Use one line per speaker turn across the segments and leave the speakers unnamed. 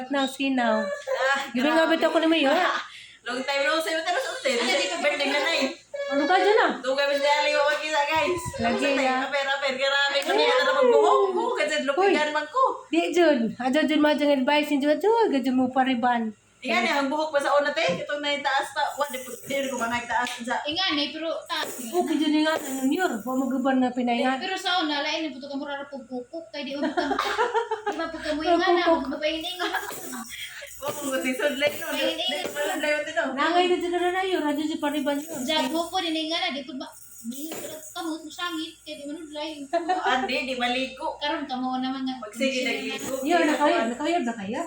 Kilat na ang sinaw. Gimingaw bitaw ko ni Mayor.
Long time no see. Pero sa utin. Birthday na na eh.
Ano ka dyan ah?
Dugay mis dali wa makita, guys.
Lagi, ah.
Aper aper grabe ko niya na magbuhok ko kasi lupigan man ko.
Di jud. Adyo jud mo dyan advice ni jud. Jud gadyo mo pariban.
Ingan ang buhok pa sa una te, itong naitaas pa. Wa di di ko man taas sa.
Ingan eh, pero ta.
Okay jud nga ano Mayor. Wa magaban nga pinaingan.
Pero sa una, lain na puto ka mura ra pug kukuk kay di ulo ka. Di ba pud ka mo ingan na magpainingin.
Wa mo si sudlay no. Di sudlay mo no.
Nangay na jud na Mayor. Adyo jud pariban yun.
Jag mo po din ingan na di pud ba Di kamot mo sangit kay di manudlay.
Andi di maligo.
Karon kamo naman nga.
Magsige nagligo.
Mayor, nakayod. Nakayod na kaya.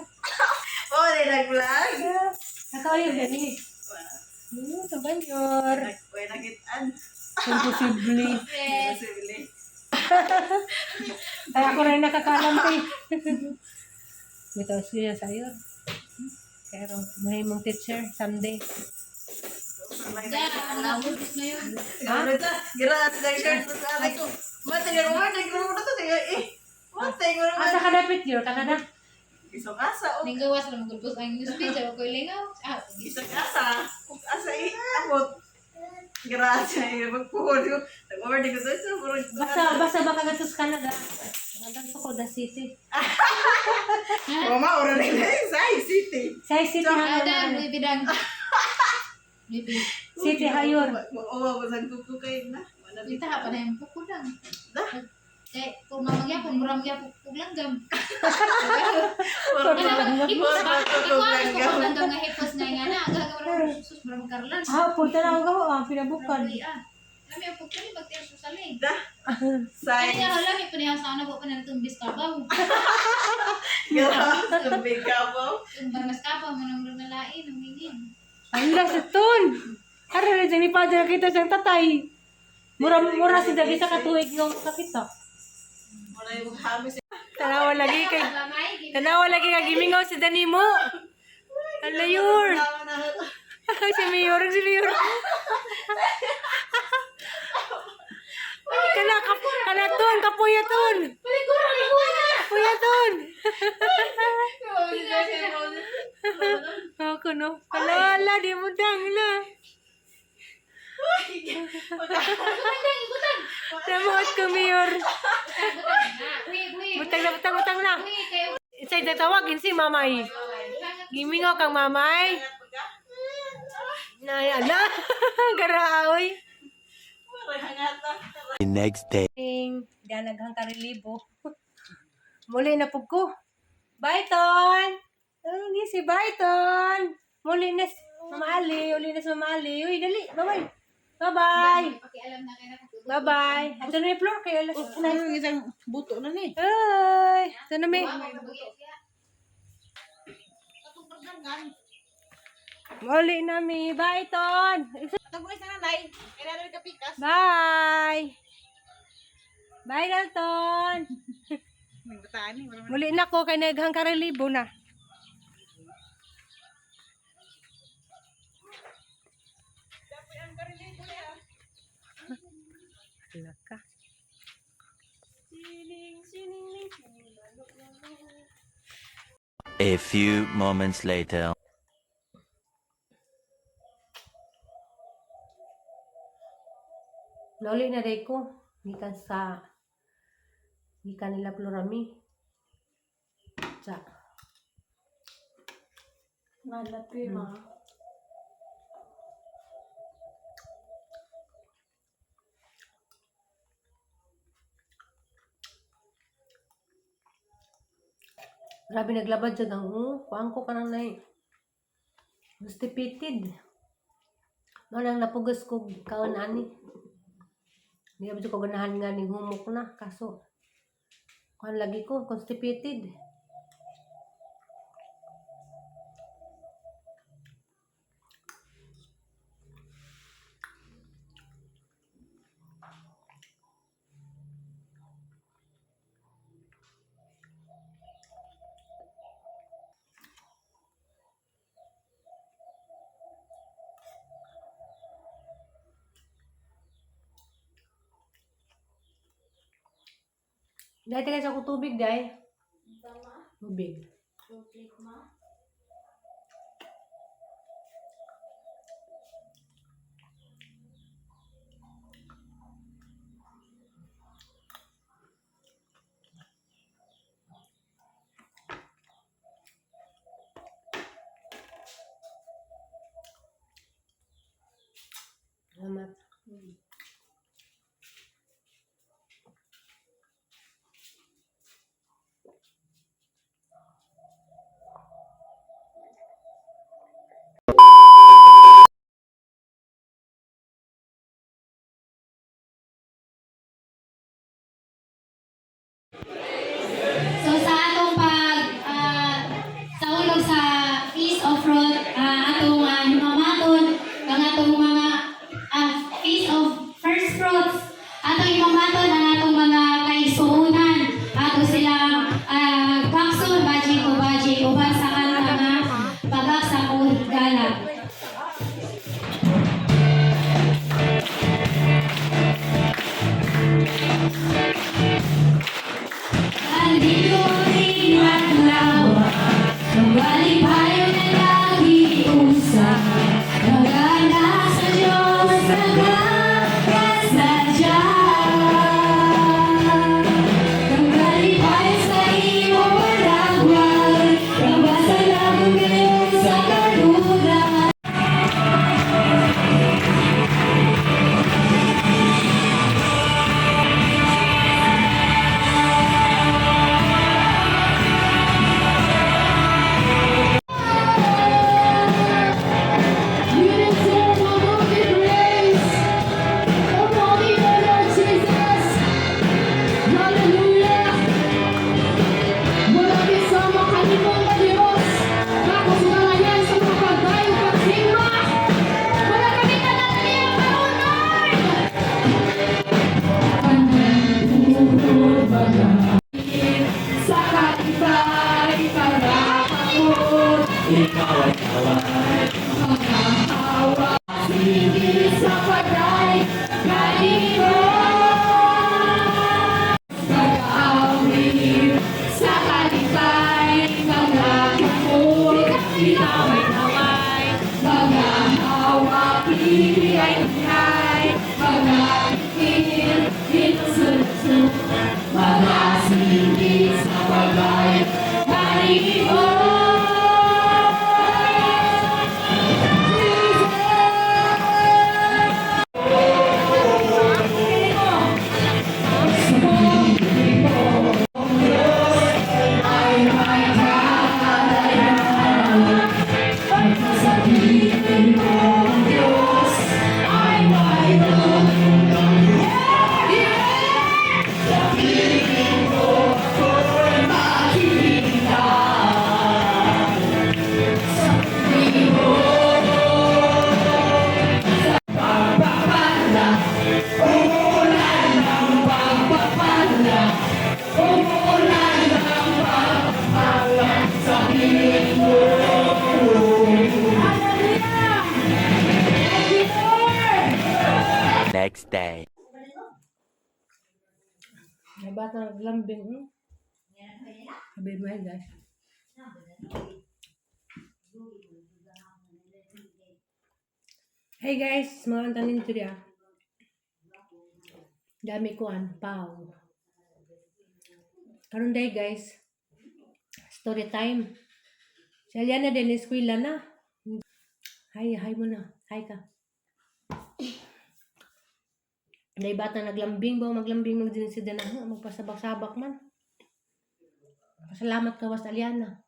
Oh, di nag-vlog.
Nakayod na ni. Sa banyor.
Nagkuhay nakitaan.
Imposible.
Yes.
Imposible.
Ay, ako rin nakakalam eh. May taos ko yan sa'yo. Pero may mong teacher someday.
Ja, mga buntis na yun.
Ha? Gira sa shirt sa akin ko. Mate nga mo nagro na to eh. Mate nga naman.
Asa ka dapat yun? Canada?
Isang asa oh.
Ning gawas ra magulbos ang news page ako koy lingaw. Ah,
Isang asa. Ug asa eh amot. Grabe eh magpuhol ko. Nag-order ko sa murag.
Basta, basta baka gatos Canada. Ang ko da city.
Mama ora na sa city.
Sa city
ah,
hayor.
dan bibidang. Bibi.
City hayor.
Mag-uwa ko sa kuko kay na. Wala
Kita pa na yung kukulang.
Da.
Kay kung mamagyapon, mura magyapon kug langgam.
Murag
Ano, hipos ba?
Mura
Ikaw ang
langgam.
kung langgam nga hipos nga na, aga sus mura magkarlan.
Ah, punta na ako gawa. Ah, pinabukan.
Ah. Lami ang pagkali magtiyan sa saling.
Da.
Kaya
Sai.
nga lami pa niya sa ano po pa na tumbis kabaw.
Grabe ka po.
Tumbar mas kabaw manang mura na lain ang hingin.
Ala, sa tun! Ara na dyan, ipa dyan kita siyang tatay. Mura, mura si Dagi sa katuig nga kakita.
Mura yung hamis.
Tanawa lagi kay
Mamay,
Tanawa lagi kay gimingaw si Danimo. Ala yun. Si Mayor, si Mayor. Kana kap kana ton, kapuya ton. Kapuya ton. Ako no. Ala ala di mo dang la. Namuot ko Mayor. Butang na butang butang na. Inside na tawagin si Mamay. Gimingaw kang Mamay. Nay ala. Garaoy.
The next day.
Ning ganaghang karelibo. Muli na pug ko. Bye, Ton! Ang si bye, Ton! Muli na si Mama Ali. Uli na si Mama Ali. Uy, dali. Bye-bye. Bye-bye.
Pakialam na kayo na
Bye-bye. Ato na may floor kayo. Alas
Ano isang buto na ni?
Ay, ito na may. Muli na mi. Bye, Ton! Bye! Bye, Dalton! Muli na ko kay naghang karelibo na. Hala ka.
A few moments later.
Nauli na day ko. Gikan sa gikan nila Plurami. Tsa.
Malat ko yung mga.
Grabe naglabad dyan ang kuang ko kanang nay. Constipated. Mao nang napugas ko kaon ani. Di ba ko ganahan nga ning humok na kaso kuan lagi ko constipated. Dahil tayo sa ko tubig, dahil. Tubig.
Plate ma.
Salamat.
So sa atong pag saulog sa Feast of Fruit, atong himamaton ang atong mga Feast of First Fruits, atong himamaton ang atong mga kaigsuonan, ato silang kakson baji ko baji uban sa kanta nga pagaksa ko higala. Sa
You deserve all of the praise. All the honor, Jesus. Hallelujah. Malapit sa makalimong na Diyos. Kakusugalayan sa mga pagdayo pagsimba. Wala kami tanan niya karon, Lord. Sa kalipay, parapakot. Ikaw ay Sige sa pagay, kanino. Pag-aawit sa kalipay, mga kapot, itaway-taway, mga hawak, ay mga pikil, inusulso, mga sige sa pagay, kanino.
Next day.
May bata naglambing. Sabi mo, hey guys. Hey guys, mga antanin to ah. Dami ko an, paw. Karon day guys, story time. Si Aliana din, eskwela na. Hi, hi mo na. Hi ka. Day bata naglambing ba maglambing mag din si Dana magpasabak-sabak man. Pasalamat ka was Aliana.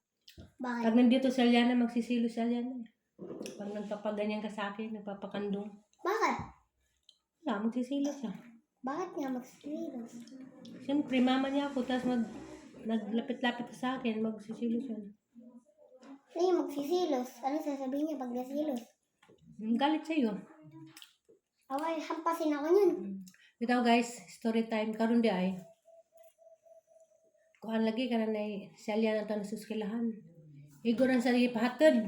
Bakit?
Pag nandito si Aliana, magsisilo si Aliana. Pag nagpapaganyan ka sa akin, nagpapakandong.
Bakit?
Wala, magsisilo siya.
Bakit nga magsililos?
Siyempre, mama niya ako, tapos naglapit-lapit ka sa akin, magsisilo siya.
Ano yung magsisilos? Ano sasabihin niya pag nasilos?
Galit sa'yo.
Away, hampasin ako nun.
Bitaw guys, story time karon di ay. Kuan lagi ka na nay si Aliana ta nasuskilahan. Iguran sa ipahatod.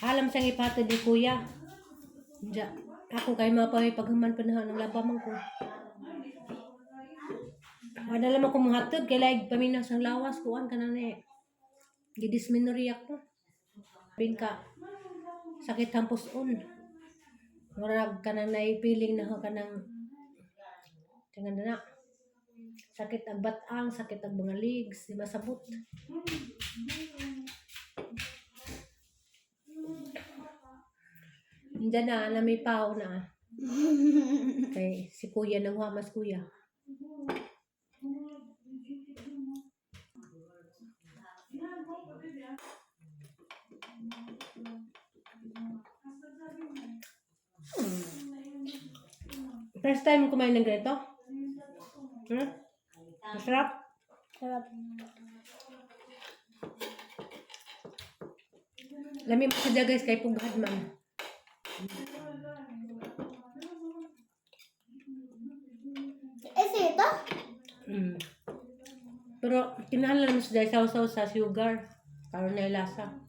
Alam siyang ipahatod ni kuya. Diya, ako kay mapay paghuman pa na ng laba man ko. Wala lang ako muhatod kay laig paminas ang lawas kuan ka na ni. Gidismenorrhea ko. Bingka. Sakit ang puson. Murag ka nang naipiling na ho ka ng tingnan na na. Sakit ang batang, sakit ang mga legs, di masabot. Hindi na, na may pao na. Kay si kuya nang huwamas kuya. First time kumain ng ganito? Hmm? Masarap?
Sarap.
Lami mo siya guys kay pughad man.
Eh, ito?
Pero kinahanglan mo siya saw-saw sa sugar. Karon na lasa.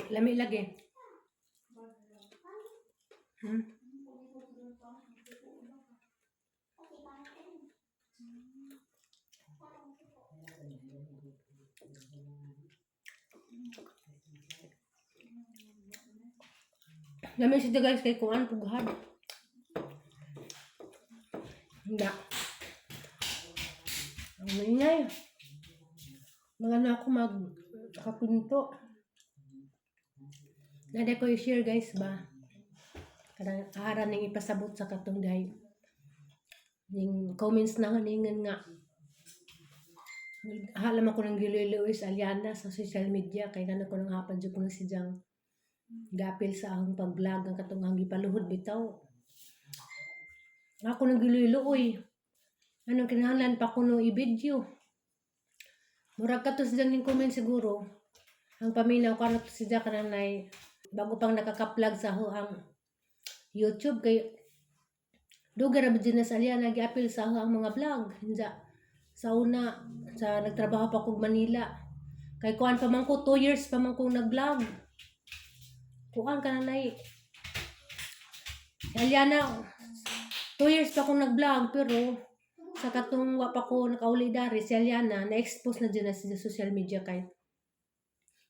Lami lagi. Lami siya guys kay kuan pughad. Hindi. Ang maingay. Mga na ako mag kapinto. Nade ko i-share guys ba. Kanang ara ning ipasabot sa katong day. Ning comments na ningan nga. Halam ako ng Giloy Luis Aliana sa social media kay kana ko nang hapan jud ko na si Jang gapil sa akong pag-vlog ang katong ang gipaluhod bitaw. Ako nang Giloy Luoy. Anong kinahanglan pa kuno i-video. Murag kato si Jang ning comment siguro. Ang paminaw ko ano to si Jack kanang nay bago pang nakaka-plug sa ho ang YouTube kay dugay ra ba dyan na sa aliya nag-appeal sa ho ang mga vlog. Hinja sa una sa nagtrabaho pa kog Manila. Kay kuan pa man ko 2 years pa man ko nag-vlog. Kuan ka na nay. Si Aliana 2 years pa akong nag-vlog pero sa katong wa pa ko nakauli dari si Aliana na-expose na dyan na sa social media kay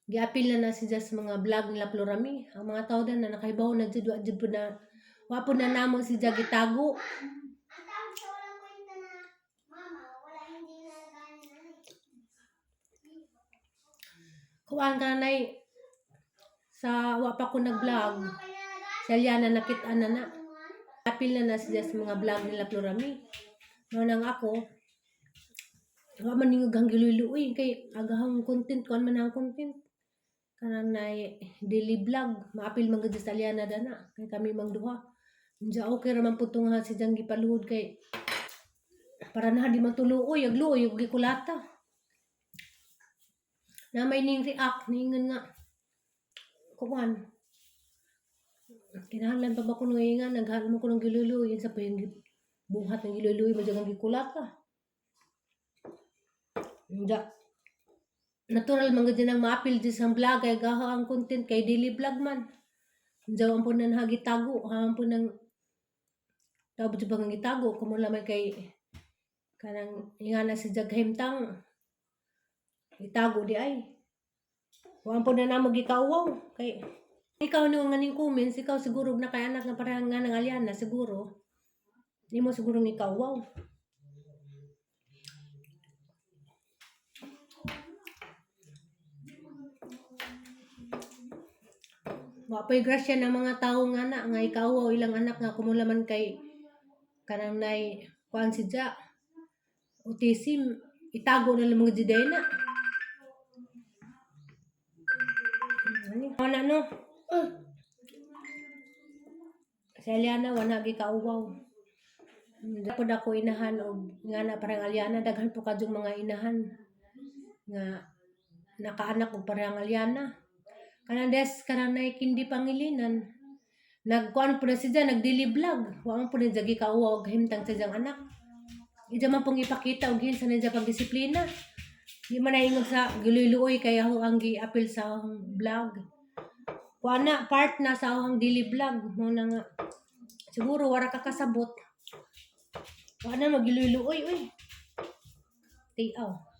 giapil na na siya sa mga vlog nila Plurami. Ang mga tao din na nakahibaw na jud wa jud po na wa po na namo si gitago.
Ang tawag sa walang kwenta na mama, wala hindi na nagana na.
Kuan ka nay sa wa pa ko nag-vlog. Si Aliana nakita na na. Apil na na siya sa mga vlog nila Plurami. Mao nang ako wa man ningog ang giluy-luoy kay agahang content kuan man ang content kanang nay daily vlog maapil man gud sa Aliana dana kay kami mang duha. Unja okay ra man pud tong si Jang gipaluhod kay para na di matuluoy agluoy og gikulata. Na may ning react ningon nga kuan kinahanglan pa ba ko nung inga naghalam mo ko ng giluluoy sa pa yung buhat ng giluluoy mo dyan ang gikulata. Unja natural man gud ang maapil di sa vlog kay gaha ang content kay daily vlog man. Unja ang po nang hagitago, ang po nang tawag jud bang gitago kumula man kay kanang ingana si Jaghimtang itago di ay. Wa po na namo gikauwaw kay ikaw no nga ning comments ikaw siguro na kay anak nga parang nga nang Aliana siguro nimo siguro ng ikauwaw. Wa pa'y grasya ng mga tao nga na nga ikauwaw ilang anak nga kumula man kay kanang nay kuan si Ja autism itago na lang mga juday na. Ano no? Si Aliana wala gikauwaw. Dapat ako inahan og nga na parang Aliana daghan po kadyong mga inahan nga nakaanak og parang Aliana. Kanang des kanang nay kindi Pangilinan. Nagkuan po na siya, nagdili vlog. Wa man po na siya gikauwa og himtang sa iyang anak. Ija man pong ipakita og sa niya pagdisiplina. Di man naingog sa giluy-luoy kay ako ang gi-appeal sa akong vlog. Kuan na part na sa akong dili vlog mo na nga. Siguro wara ka kasabot. Kuan na magiluy-luoy uy. Tiaw.